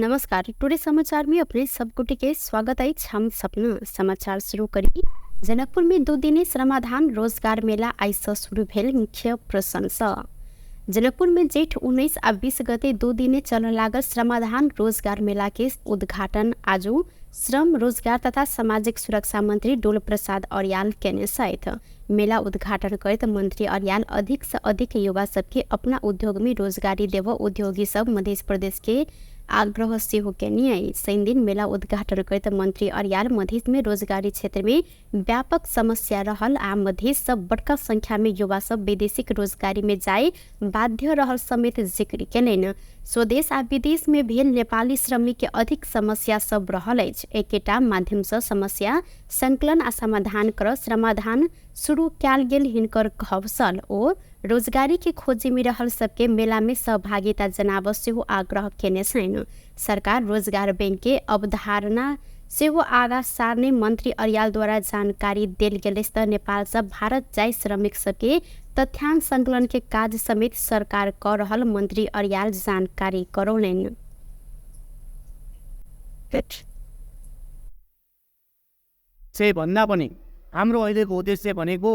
नमस्कार, टुडे समाचार में अपने सब गोटे के स्वागत अछि। हम सपना समाचार शुरू करी। जनकपुर में 2 दिने श्रमाधान रोजगार मेला आइ से शुरू भेल। मुख्य प्रशंसा जनकपुर में जेठ 19 आ 20 गते 2 दिने चल लागल श्रमाधान रोजगार मेला के उद्घाटन आजू श्रम रोजगार तथा सामाजिक सुरक्षा मंत्री डोल प्रसाद अर्याल केने छथि। मेला उद्घाटन करैत मंत्री अर्याल अधिक से अधिक युवा सबके अपना उद्योग में रोजगारी देव उद्योगी सब मध्य प्रदेश के आग्रह सेहो केने। शनि दिन मेला उद्घाटन करैत मंत्री अर्याल मधेश में रोजगारी क्षेत्र में व्यापक समस्या रहल आ मधेश सब बड़का संख्या में युवा सब वैदेशिक रोजगारी में जाए बाध्य रहल समेत जिक्र केलनि। स्वदेश आ विदेश में भेल नेपाली श्रमिक के अधिक समस्या सब रहल अछि। एकेटा माध्यम से समस्या संकलन आ समाधान कर श्रमाधान शुरू कयल गेल हिनकर कहब छल। ओ रोजगारी के खोजी में रहल सबके मेला में सहभागिता जनाब सेहो आग्रह केने छनि। सरकार रोजगार बैंक के अवधारणा सेहो आगा सार्ने मंत्री अर्याल द्वारा जानकारी देल गेल त नेपाल से भारत जाय श्रमिक सबके तथ्यांक संकलन के काज समेत सरकार कर रहल मंत्री अर्याल जानकारी करौलनि। से भन्दा पनि हाम्रो अहिलेको उद्देश्य भनेको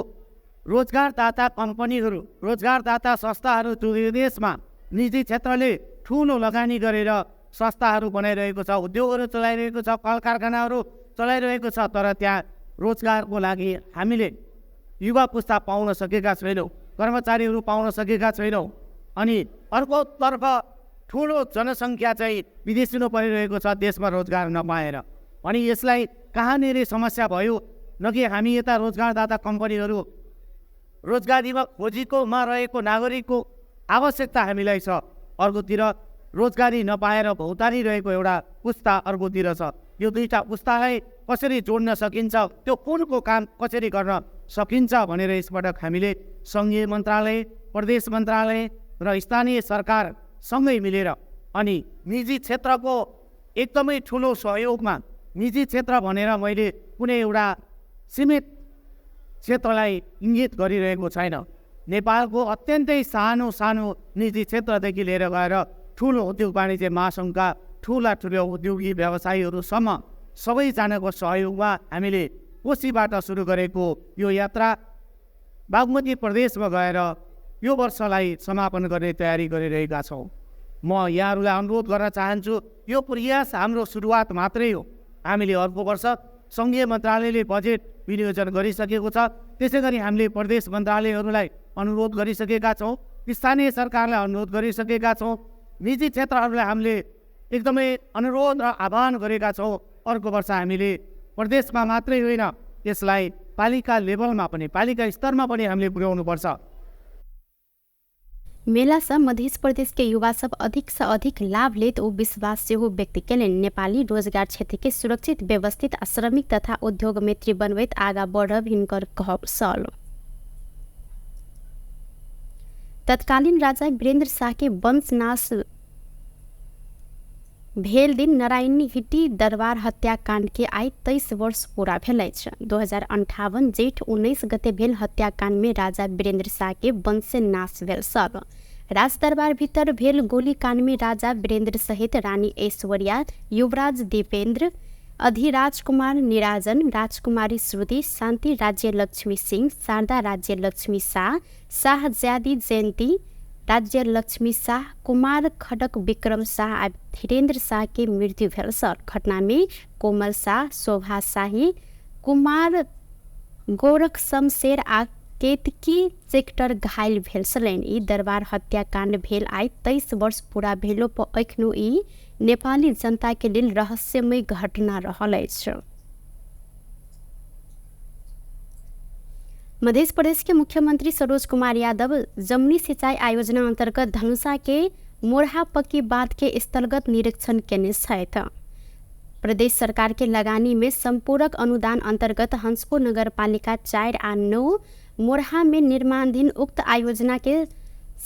रोजगारदाता कम्पनीहरू, रोजगारदाता संस्थाहरू जो देशमा निजी क्षेत्रले ठुलो लगानी गरेर संस्थाहरू बनाइरहेको छ, उद्योगहरू चलाइरहेको छ, कल कारखानाहरू चलाइरहेको छ, तर त्यहाँ रोजगारको लागि हामीले युवा पुस्ता पाउन सकेका छैनौँ, कर्मचारीहरू पाउन सकेका छैनौँ। अनि अर्कोतर्फ ठुलो जनसङ्ख्या चाहिँ विदेशिनु परिरहेको छ देशमा रोजगार नपाएर। अनि यसलाई कहाँनिर समस्या भयो न कि हामी यता रोजगारदाता कम्पनीहरू रोजगारीमा खोजीकोमा रहेको नागरिकको आवश्यकता हामीलाई छ, अर्कोतिर रोजगारी नपाएर भौतारिरहेको एउटा पुस्ता अर्कोतिर छ। यो दुईटा पुस्तालाई कसरी जोड्न सकिन्छ, त्यो कुनको काम कसरी गर्न सकिन्छ भनेर यसपटक हामीले सङ्घीय मन्त्रालय, प्रदेश मन्त्रालय र स्थानीय सरकार सँगै मिलेर अनि निजी क्षेत्रको एकदमै ठुलो सहयोगमा, निजी क्षेत्र भनेर मैले कुनै एउटा सीमित क्षेत्रलाई इङ्गित गरिरहेको छैन, नेपालको अत्यन्तै सानो सानो निजी क्षेत्रदेखि लिएर गएर ठुलो उद्योग वाणिज्य महासङ्घका ठुला ठुलो उद्योगी व्यवसायीहरूसम्म सबैजनाको सहयोगमा हामीले कोशीबाट सुरु गरेको यो यात्रा बागमती प्रदेशमा गएर यो वर्षलाई समापन गर्ने तयारी गरिरहेका छौँ। म यहाँहरूलाई अनुरोध गर्न चाहन्छु, यो प्रयास हाम्रो सुरुवात मात्रै हो। हामीले अर्को वर्ष सङ्घीय मन्त्रालयले बजेट विनियोजन गरिसकेको छ, त्यसै गरी हामीले प्रदेश मन्त्रालयहरूलाई अनुरोध गरिसकेका छौँ, स्थानीय सरकारलाई अनुरोध गरिसकेका छौँ, निजी क्षेत्रहरूलाई हामीले एकदमै अनुरोध र आह्वान गरेका छौँ। अर्को वर्ष हामीले प्रदेशमा मात्रै होइन, यसलाई पालिका लेभलमा पनि, पालिका स्तरमा पनि हामीले पुर्याउनुपर्छ। मेला से मध्य प्रदेश के युवा सब अधिक से अधिक लाभ लेत ओ विश्वास सेहो व्यक्त केलनि। नेपाली रोजगार क्षेत्र के सुरक्षित, व्यवस्थित आ श्रमिक तथा उद्योग मैत्री बनबैत आगा बढ़ब हिनकर कहब छल। तत्कालीन राजा वीरेंद्र शाह के वंशनाश भेल दिन नारायणी हिटी दरबार हत्याकांड के आइ 23 वर्ष पूरा भेल अछि। 2058 जेठ 19 गते भेल हत्याकांड में राजा वीरेंद्र शाह के वंश नाश भेल सब। राजदरबार भीतर भेल गोलीकांड में राजा वीरेंद्र सहित रानी ऐश्वर्या, युवराज दीपेंद्र, अधिराज कुमार निराजन, राजकुमारी श्रुति, शान्ति राज्य लक्ष्मी सिंह, शारदा राज्य लक्ष्मी शाह, शाहजादी जयन्ती राज्य लक्ष्मी शाह, कुमार खडक विक्रम शाह आ धीरेन्द्र शाह के मृत्यु भेल सर। घटना में कोमल शाह, शोभा शाही, कुमार गोरख शमशेर आ केतकी सेक्टर घायल भेल छलनि। ई दरबार हत्याकांड भेल आइ 23 वर्ष पूरा भेलो पर एखनो ई नेपाली जनता के लेल रहस्यमय घटना रहल अछि। मध्य प्रदेश के मुख्यमंत्री सरोज कुमार यादव जमुनी सिंचाई आयोजना अंतर्गत धनुषा के मोरहापक्की बांध के स्थलगत निरीक्षण केने छथि। प्रदेश सरकार के लगानी में संपूरक अनुदान अंतर्गत हंसपुर नगरपालिका 4 आ 9 मोरहा में निर्माणाधीन उक्त आयोजना के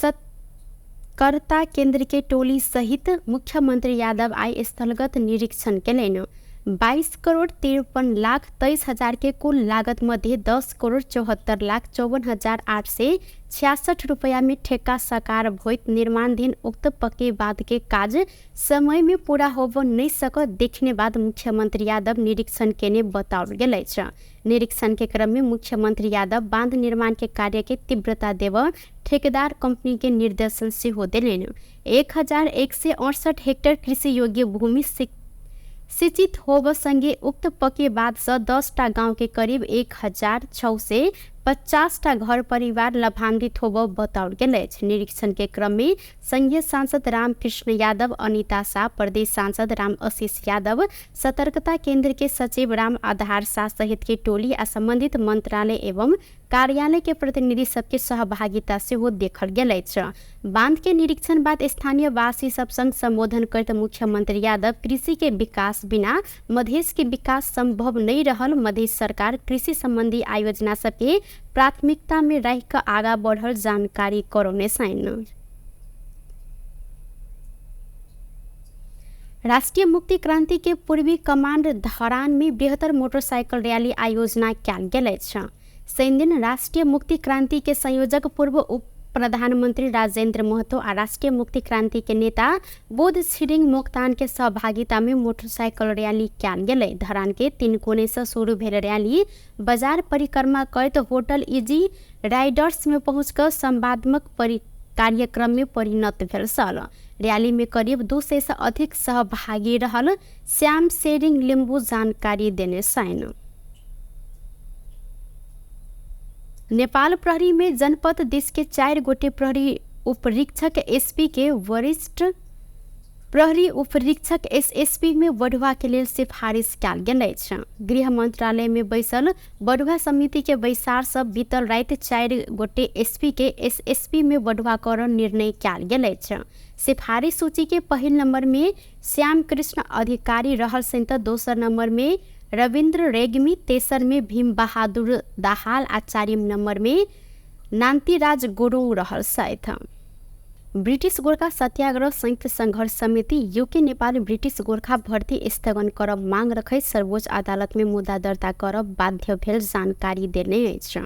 सत्कर्ता केंद्र के टोली सहित मुख्यमंत्री यादव आई स्थलगत निरीक्षण केलनि। 22 करोड़ 53 लाख 23 हजार के कुल लागत मध्ये 10 करोड़ 74 लाख 54 हजार 853 66 रुपैया में ठेक्का साकार भोइत निर्माणाधीन उक्त पक्की बाँध के काज समय में पूरा होब नहीं सक देखने बाद मुख्यमंत्री यादव निरीक्षण केने बताओल गेल अछि। निरीक्षण के क्रम में मुख्यमंत्री यादव बांध निर्माण के कार्य के तीव्रता देव ठेकेदार कंपनी के निर्देशन सेहो देलनि। 1168 हेक्टर कृषि योग्य भूमि सिंचित होब संगे उक्त पक्की बाँध से 10 टा गांव के करीब 1650 टा घर परिवार लाभान्वित होब बताओल गेल अछि। निरीक्षण के क्रम में संघीय सांसद रामकृष्ण यादव, अनिता शाह, प्रदेश सांसद राम आशीष यादव, सतर्कता केंद्र के सचिव राम आधार शाह सहित के टोली आ संबंधित मंत्रालय एवं कार्यालय के प्रतिनिधि सबके सहभागिता सेहो देखल गेल अछि। बांध के निरीक्षण बाद स्थानीय वासी सब संग संबोधन करैत मुख्यमंत्री यादव कृषि के विकास बिना मधेश के विकास संभव नहीं रहल मधेश सरकार कृषि संबंधी आयोजना सबके प्राथमिकता में राखि कऽ आगा बढ़ल जानकारी करौने छनि। राष्ट्रीय मुक्ति क्रांति के पूर्वी कमांड धरान में बृहत्तर मोटरसाइकिल रैली आयोजना कयल गेल अछि। शनिदिन राष्ट्रीय मुक्ति क्रांति के संयोजक पूर्व उप प्रधानमंत्री राजेंद्र महतो आ राष्ट्रीय मुक्ति क्रांति के नेता बोध छिरिङ मोक्तान के सहभागिता में मोटरसाइकिल रैली कयल गेलै। धरान के 3 कोने से शुरू भेल रैली बाजार परिक्रमा करैत होटल इजी राइडर्स में पहुँच कऽ संवादात्मक कार्यक्रम में परिणत भेल छल। रैली में करीब 200 से अधिक सहभागी रहल श्याम सेरिङ लिम्बू जानकारी देने छनि। नेपाल प्रहरी में जनपद देश के 4 गोटे प्रहरी उपरीक्षक एसपी के वरिष्ठ प्रहरी उपरीक्षक एसएसपी में बढ़ुआ के लेल सिफारिश कयल गेल अछि। गृह मंत्रालय में बैसल बढ़ुआ समिति के बैसार से बीतल राति 4 गोटे एसपी के एसएसपी में बढ़ुआ कर निर्णय कयल गेल अछि। सिफारिश सूची के पहिल नंबर में श्याम कृष्ण अधिकारी रहल छनि तऽ दोसर नंबर में रविन्द्र रेग्मी, तेसर में भीम बहादुर दाहाल आ 4 नंबर में नान्तिराज गुरुङ रहल छथि। ब्रिटिश गोर्खा सत्याग्रह संयुक्त संघर्ष समिति यूके नेपाल ब्रिटिश गोर्खा भर्ती स्थगन करब मांग रखैत सर्वोच्च अदालत में मुद्दा दर्ता करब बाध्य भेल जानकारी देने अछि।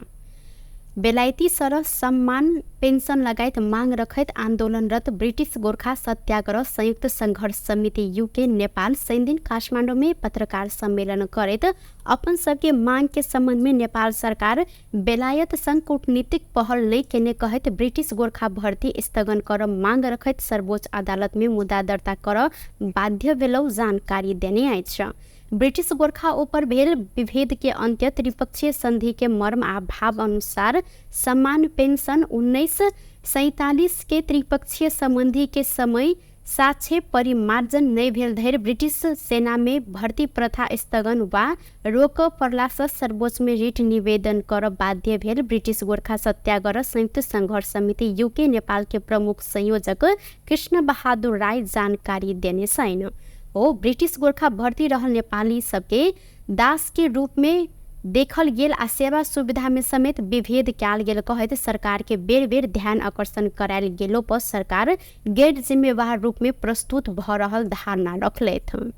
बेलायती सरह सम्मान पेंशन लगायत मांग रखैत आन्दोलनरत ब्रिटिश गोर्खा सत्याग्रह संयुक्त संघर्ष समिति यूके नेपाल शनिदिन काठमाडौँ में पत्रकार सम्मेलन करैत अपन सबके मांग के संबंध में नेपाल सरकार बेलायत संग कूटनीतिक पहल नहीं केने कहैत ब्रिटिश गोर्खा भर्ती स्थगन कर मांग रखैत सर्वोच्च अदालत में मुद्दा दर्ता कर बाध्य भेलौ जानकारी देने अछि। ब्रिटिश गोर्खा ऊपर भेल विभेद के अंत्य त्रिपक्षीय संधि के मर्म आ भाव अनुसार समान पेंशन 1947 के त्रिपक्षीय संधि के समय साक्ष्य परिमार्जन नहीं भेल धरि ब्रिटिश सेना में भर्ती प्रथा स्थगन वा रोक पड़ला से सर्वोच्च में रिट निवेदन कर बाध्य भेल ब्रिटिश गोर्खा सत्याग्रह संयुक्त संघर्ष समिति यूके नेपाल के प्रमुख संयोजक कृष्ण बहादुर राय जानकारी देने छनि। हो ब्रिटिश गोर्खा भर्ती रहल नेपाली सबके दास के रूप में देखल गेल आ सेवा सुविधा में समेत विभेद कयल गेल कहैत सरकार के बेर बेर ध्यान आकर्षण करायल गेलो पर सरकार गैर जिम्मेवार रूप में प्रस्तुत भ रहल धारणा रखलथि।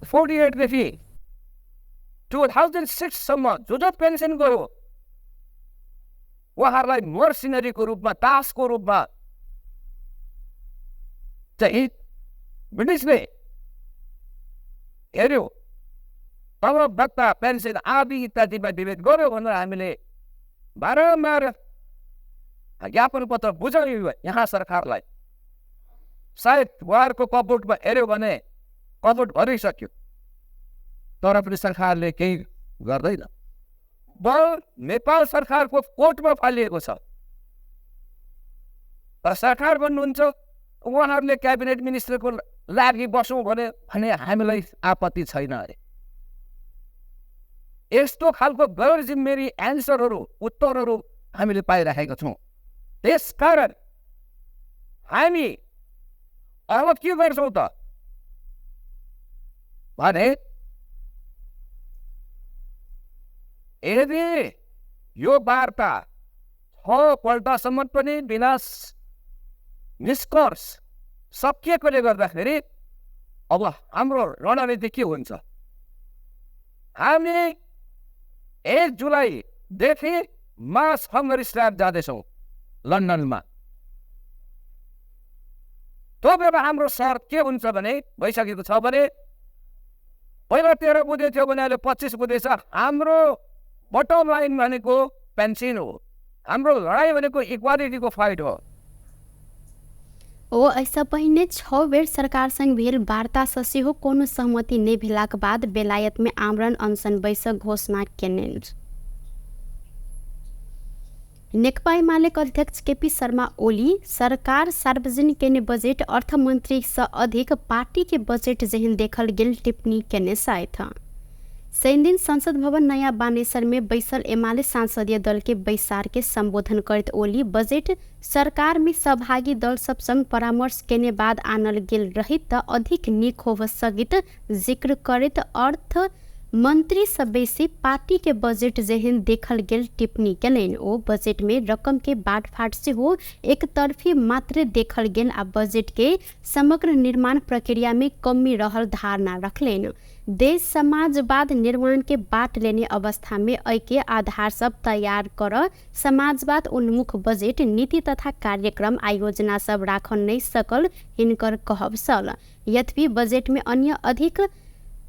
48 देखि 2006 सम्म जो जो पेन्सन गयो उहाँहरूलाई मर्सिनरीको रूपमा, दासको रूपमा चाहिँ ब्रिटिसले हेऱ्यो, तलब भत्ता पेन्सन आदि इत्यादिमा विभेद गर्यो भनेर हामीले बारम्बार ज्ञापन पत्र बुझायो यहाँ सरकारलाई। सायद उहाँहरूको कपबोर्डमा हेऱ्यो भने कपबोर्ड भरिसक्यो, तर पनि सरकारले केही गर्दैन। बल नेपाल सरकारको कोर्टमा फालिएको छ। तर सरकार भन्नुहुन्छ उहाँहरूले क्याबिनेट मिनिस्टरको लागि बसौँ भने हामीलाई आपत्ति छैन अरे। यस्तो खालको गैर जिम्मेरी एन्सरहरू, उत्तरहरू हामीले पाइराखेका छौँ। त्यसकारण हामी अब के गर्छौँ त भने यदि यो वार्ता 6 पल्टसम्म पनि बिना निष्कर्ष सकिएकोले गर्दाखेरि अब हाम्रो रणनीति के हुन्छ? हामी 1 जुलाईदेखि मास हङ्गरी स्ट्राइक जाँदैछौँ लन्डनमा। त्यो बेला हाम्रो शर्त के हुन्छ भने भइसकेको छ भने पहिला 13 बुँदे थियो भने अहिले 25 बुँदे छ। हाम्रो बटम लाइन भनेको पेन्सन हो, हाम्रो लडाइँ भनेको इक्वालिटीको फाइट हो। ओ एहिसँ पहिने 6 बेर सरकारसँग भेल वार्तासँ सेहो कोनो सहमति नहि भेलाक बाद बेलायतमे आमरण अनशन बैसक घोषणा केने। नेकपा एमालेक अध्यक्ष केपी शर्मा ओली सरकार सार्वजनिक केने बजेट अर्थमन्त्रीसँ अधिक पार्टी के बजेट जेहन देखल गेल टिप्पणी केने छथि। शनिदिन संसद भवन नयाँ बानेश्वर में बैसल एमाले सांसदीय दल के बैसार के संबोधन करैत ओली बजेट सरकार में सहभागी दल सब संग परामर्श केने बाद आनल गेल रहित त अधिक नीक होब सकित जिक्र करैत अर्थ मंत्री से बेसी पार्टी के बजेट जेहन देखल गेल टिप्पणी केलनि। ओ बजेट में रकम के बाँटफाट सेहो एकतर्फी मात्र देखल गेल आ बजेट के समग्र निर्माण प्रक्रिया में कमी रहल धारणा रखलनि। देश समाजवाद निर्माण के बाट लेने अवस्था में एहि आधार सब तैयार कर समाजवाद उन्मुख बजेट नीति तथा कार्यक्रम आयोजना सब राखल नहीं सकल हिनकर कहब छल। यद्यपि बजेट में अन्य अधिक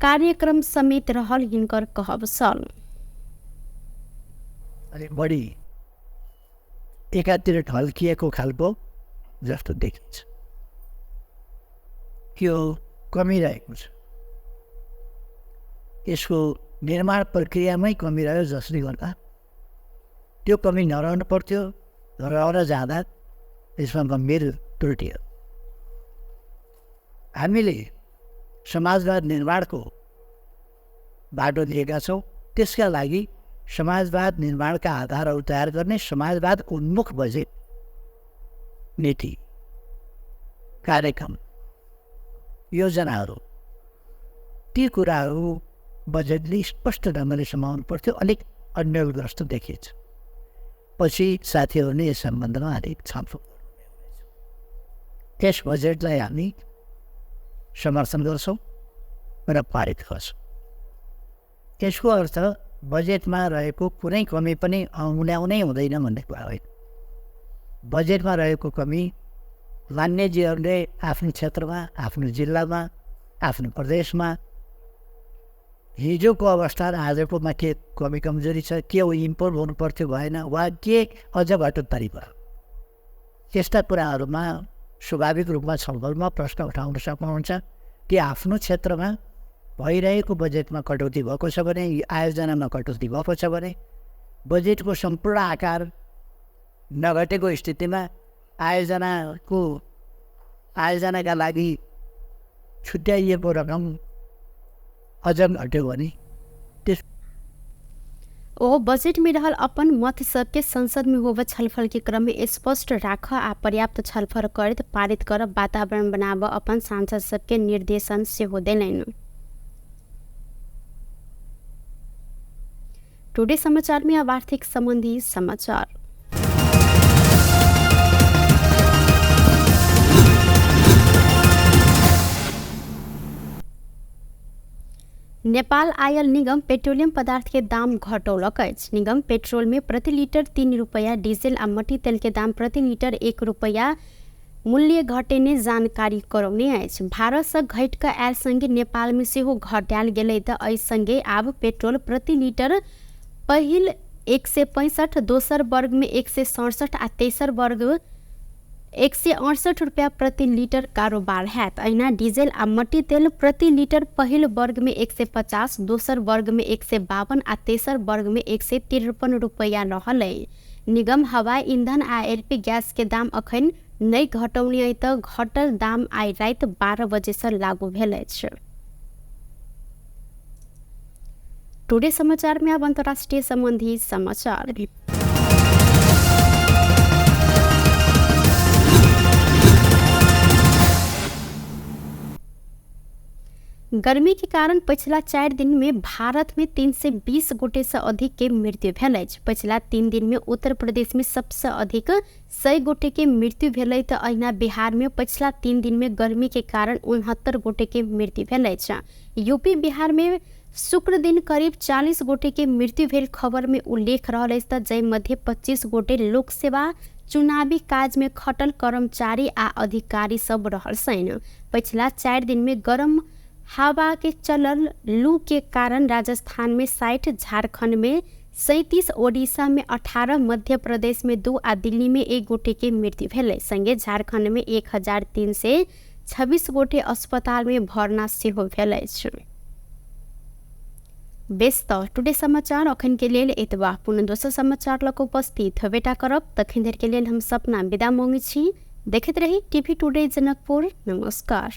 कार्यक्रम समेत रहल हिनकर कहब छल। बढी एकातिर ढल्किएको खालको जस्तो देखिन्छ, त्यो कमी रहेको छ। यसको निर्माण प्रक्रियामै कमी रह्यो, जसले गर्दा त्यो कमी नरहनु पर्थ्यो, रहन जाँदा यसमा गम्भीर त्रुटि हो। हामीले समाजवाद निर्माणको बाटो लिएका छौँ, त्यसका लागि समाजवाद निर्माणका आधारहरू तयार गर्ने समाजवाद उन्मुख बजेट नीति कार्यक्रम योजनाहरू ती कुराहरू बजेटले स्पष्ट ढङ्गले समाउनु पर्थ्यो, अलिक अन्यलग्रस्त देखिन्छ। पछि साथीहरूले यस सम्बन्धमा अलिक छलफल गर्नुहुनेछ। त्यस बजेटलाई हामी समर्थन गर्छौँ र पारित गर्छौँ। त्यसको अर्थ बजेटमा रहेको कुनै कमी पनि औँल्याउनै हुँदैन भन्ने कुरा होइन। बजेटमा रहेको कमी मान्यजीहरूले आफ्नो क्षेत्रमा, आफ्नो जिल्लामा, आफ्नो प्रदेशमा हिजोको अवस्था र आजकोमा के कमी कमजोरी छ, के इम्प्रुभ हुनु पर्थ्यो भएन, वा के अझ घटोत्तरी भयो, त्यस्ता कुराहरूमा स्वाभाविक रूपमा छलफलमा प्रश्न उठाउन सक्नुहुन्छ कि आफ्नो क्षेत्रमा भइरहेको बजेटमा कटौती भएको छ भने, आयोजनामा कटौती भएको छ भने, बजेटको सम्पूर्ण आकार नघटेको स्थितिमा आयोजनाका लागि छुट्याइएको रकम अझ घट्यो भने त्यस ओ बजेट में रहल अपन मत सबके संसद में होव छलफल के क्रम में स्पष्ट राख आ पर्याप्त छलफल करैत पारित कर वातावरण बनाब अपन सांसद सबके निर्देशन सेहो देलनि। टुडे समाचार में अब आर्थिक संबंधी समाचार। नेपाल आयल निगम पेट्रोलियम पदार्थ के दाम घटौलक अछि। निगम पेट्रोल में प्रति लीटर 3 रुपैया, डीजल आ मट्टी तेल के दाम प्रति लीटर 1 रुपैया मूल्य घटेने जानकारी करौने अछि। भारत से घटि कऽ आयल संगे नेपाल में सेहो घटायल गेलै तऽ एहि संगे आब पेट्रोल प्रति लीटर पहिल 165, दोसर वर्ग में 167 आ तेसर वर्ग 168 रुपया प्रति लीटर कारोबार हैत। अहिना डीजल आ मट्टी तेल प्रति लीटर पहिल वर्ग में 150, दोसर वर्ग में 152 आ तेसर वर्ग में 153 रुपया रहल अइ। निगम हवाई ईंधन आ एलपी गैस के दाम अखन नहि घटौने अइ तऽ घटल दाम आइ राति 12 बजे से लागू भेल अछि। टुडे समाचार में अब अंतर्राष्ट्रीय संबंधी समाचार। गर्मी के कारण पछिला 4 दिन में भारत में 320 गोटे से अधिक के मृत्यु भेल अछि। पछिला 3 दिन में उत्तर प्रदेश में सबसे अधिक 100 गोटे के मृत्यु भेलै तऽ अहिना बिहार में पछिला 3 दिन में गर्मी के कारण 69 गोटे के मृत्यु भेल अछि। यूपी बिहार में शुक्र दिन करीब 40 गोटे के मृत्यु भेल खबर में उल्लेख रहल अछि त जाहि मध्ये 25 गोटे लोक सेवा चुनावी काज में खटल कर्मचारी आ अधिकारी सब रहल छनि। पछिला 4 दिन में गरम हवा के चलल लू के कारण राजस्थान में 60, झारखंड में 37, ओडिशा में 18, मध्य प्रदेश में 2 आ दिल्ली में 1 गोटे के मृत्यु भेलै। संगे झारखंड में 1326 गोटे अस्पताल में भर्ना सेहो भेल अछि। बेस त टुडे समाचार अखन के लेल एतबा। पुनः दोसर समाचार लऽ कऽ उपस्थित होबेटा करब। तखन धरि के लेल हम सपना विदा मांगै छी। देखैत रही टीवी टुडे जनकपुर। नमस्कार।